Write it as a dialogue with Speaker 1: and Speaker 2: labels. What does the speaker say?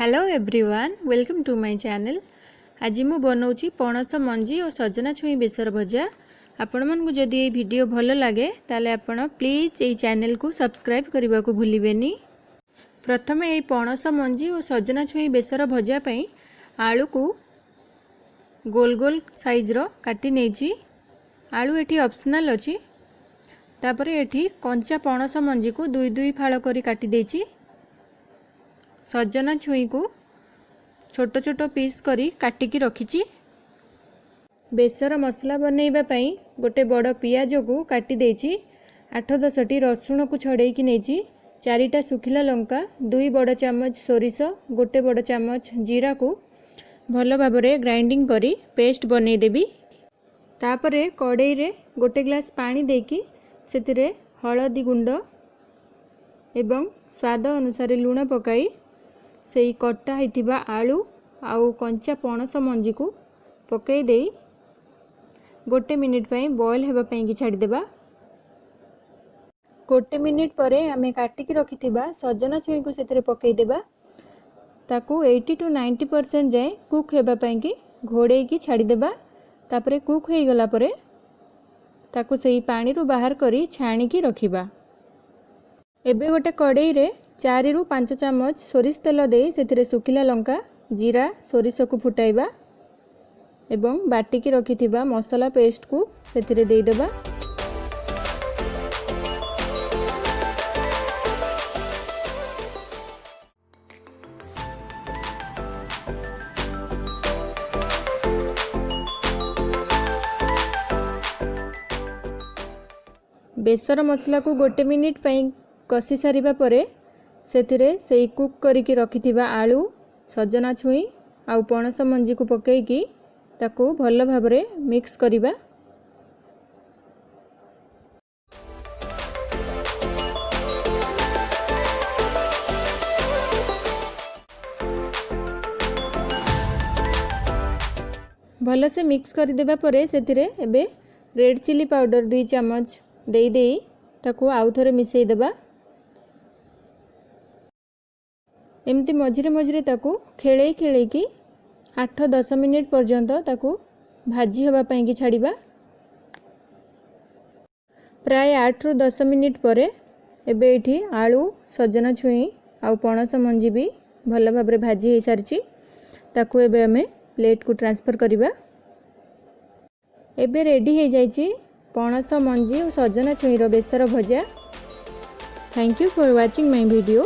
Speaker 1: Hello everyone, welcome to my channel. ଆଜି ମୁଁ ବନାଉଛି ପଣସ ମଞ୍ଜି ଓ ସଜନା ଛୁଇଁ ବେସର ଭଜା। ଆପଣମାନଙ୍କୁ ଯଦି ଏଇ ଭିଡ଼ିଓ ଭଲ ଲାଗେ, ତାହେଲେ ଆପଣ ପ୍ଲିଜ୍ ଏଇ ଚ୍ୟାନେଲକୁ ସବସ୍କ୍ରାଇବ୍ କରିବାକୁ ଭୁଲିବେନି। ପ୍ରଥମେ ଏଇ ପଣସ ମଞ୍ଜି ଓ ସଜନା ଛୁଇଁ ବେସର ଭଜା ପାଇଁ ଆଳୁକୁ ଗୋଲ ଗୋଲ ସାଇଜ୍ର କାଟି ନେଇଛି। ଆଳୁ ଏଠି ଅପସନାଲ୍ ଅଛି। ତାପରେ ଏଠି କଞ୍ଚା ପଣସ ମଞ୍ଜିକୁ ଦୁଇ ଦୁଇ ଫାଳ କରି କାଟି ଦେଇଛି। ସଜନା ଛୁଇଁକୁ ଛୋଟ ଛୋଟ ପିସ୍ କରି କାଟିକି ରଖିଛି। ବେସର ମସଲା ବନେଇବା ପାଇଁ ଗୋଟେ ବଡ଼ ପିଆଜକୁ କାଟି ଦେଇଛି, 8-10ଟି ରସୁଣକୁ ଛଡ଼େଇକି ନେଇଛି, 4ଟା ଶୁଖିଲା ଲଙ୍କା, 2 ବଡ଼ ଚାମଚ ସୋରିଷ, 1 ବଡ଼ ଚାମଚ ଜିରାକୁ ଭଲ ଭାବରେ ଗ୍ରାଇଣ୍ଡିଙ୍ଗ କରି ପେଷ୍ଟ ବନେଇଦେବି। ତାପରେ କଡ଼େଇରେ 1 ଗ୍ଲାସ୍ ପାଣି ଦେଇକି ସେଥିରେ ହଳଦୀ ଗୁଣ୍ଡ ଏବଂ ସ୍ୱାଦ ଅନୁସାରେ ଲୁଣ ପକାଇ ସେଇ କଟା ହେଇଥିବା ଆଳୁ ଆଉ କଞ୍ଚା ପଣସ ମଞ୍ଜିକୁ ପକାଇ ଦେଇ 1 ମିନିଟ୍ ପାଇଁ ବଏଲ୍ ହେବା ପାଇଁକି ଛାଡ଼ିଦେବା। 1 ମିନିଟ୍ ପରେ ଆମେ କାଟିକି ରଖିଥିବା ସଜନା ଛୁଇଁକୁ ସେଥିରେ ପକାଇଦେବା। ତାକୁ 80 ଟୁ 90% ଯାଏଁ କୁକ୍ ହେବା ପାଇଁକି ଘୋଡ଼େଇକି ଛାଡ଼ିଦେବା। ତାପରେ କୁକ୍ ହେଇଗଲା ପରେ ତାକୁ ସେଇ ପାଣିରୁ ବାହାର କରି ଛାଣିକି ରଖିବା। ଏବେ ଗୋଟେ କଡ଼େଇରେ 4ରୁ 5 ଚାମଚ ସୋରିଷ ତେଲ ଦେଇ ସେଥିରେ ଶୁଖିଲା ଲଙ୍କା, ଜିରା, ସୋରିଷକୁ ଫୁଟାଇବା ଏବଂ ବାଟିକି ରଖିଥିବା ମସଲା ପେଷ୍ଟକୁ ସେଥିରେ ଦେଇଦେବା। ବେସର ମସଲାକୁ 1 ମିନିଟ୍ ପାଇଁ କଷି ସାରିବା ପରେ ସେଥିରେ ସେଇ କୁକ୍ କରିକି ରଖିଥିବା ଆଳୁ, ସଜନା ଛୁଇଁ ଆଉ ପଣସ ମଞ୍ଜିକୁ ପକାଇକି ତାକୁ ଭଲ ଭାବରେ ମିକ୍ସ କରିବା। ଭଲସେ ମିକ୍ସ କରିଦେବା ପରେ ସେଥିରେ ଏବେ ରେଡ଼୍ ଚିଲି ପାଉଡ଼ର 2 ଚାମଚ ଦେଇ ଦେଇ ତାକୁ ଆଉ ଥରେ ମିଶାଇ ଦେବା। ଏମିତି ମଝିରେ ମଝିରେ ତାକୁ ଖେଳେଇ ଖେଳେଇକି 8-10 ମିନିଟ୍ ପର୍ଯ୍ୟନ୍ତ ତାକୁ ଭାଜି ହେବା ପାଇଁକି ଛାଡ଼ିବା। ପ୍ରାୟ 8ରୁ 10 ମିନିଟ୍ ପରେ ଏବେ ଏଇଠି ଆଳୁ, ସଜନା ଛୁଇଁ ଆଉ ପଣସ ମଞ୍ଜି ବି ଭଲ ଭାବରେ ଭାଜି ହେଇସାରିଛି। ତାକୁ ଏବେ ଆମେ ପ୍ଲେଟ୍କୁ ଟ୍ରାନ୍ସଫର୍ କରିବା। ଏବେ ରେଡ଼ି ହେଇଯାଇଛି ପଣସ ମଞ୍ଜି ଓ ସଜନା ଛୁଇଁର ବେସର ଭଜା। Thank you for watching my video.